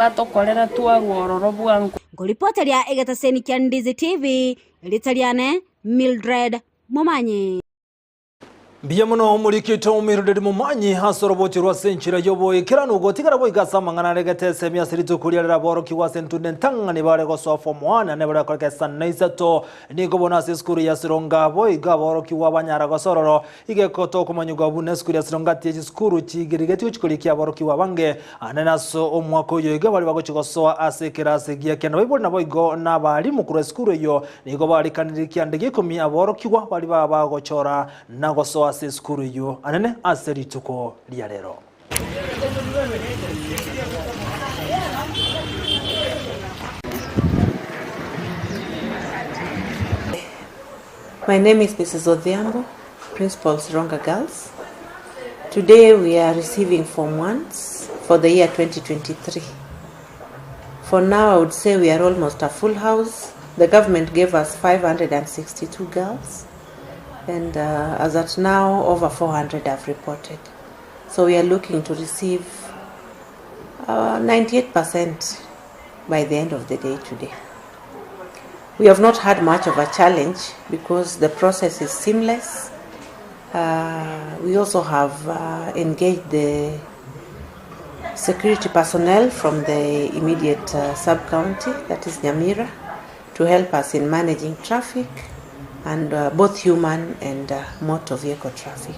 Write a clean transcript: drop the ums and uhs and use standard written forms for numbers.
Batokorera twarwa ororo bwango. Nkoripoteria egetaseni kia Ndizi TV, erieta riane Mildred Momanyi. Mbuya mono omoriki oito Mildred Momanyi ase orobochi rwa ase enchera y'oboikeranu gotigara boigo ase amang'ana aregete esemi ase rituko riria riraborokigwe ase entunda entang'ani bare gosoa form one naende bare gokoreka esana isato nigo bono ase esukuru ya Sironga boigo aborokigwa banyara gosoa ororo Iga tokomanyigwa buna esukuru ya Sironga tiye chisukuru chigirigetigwe chikorikia aborokigwa abange, aande nase omwaka oyo iga baria bagochia gosoa ase ekerasi gia kenda baibori naboigo nabarimu korwa esukuru eyio nigo barikanirie kianda gia ikomi aborokigwa baria baba bagochora na gosoa ase esukuru eyio anene ase rituko ria rero. My name is Mrs. Odhiambo, Principal Sironga Girls. Today we are receiving Form 1s for the year 2023. For now, I would say we are almost a full house. The government gave us 562 girls, and uh, as at now, over 400 have reported. So we are looking to receive uh, 98% by the end of the day today. We have not had much of a challenge because the process is seamless. Uh, we also have uh, engaged the security personnel from the immediate uh, sub-county, that is Nyamira, to help us in managing traffic and uh, both human and uh, motor vehicle traffic.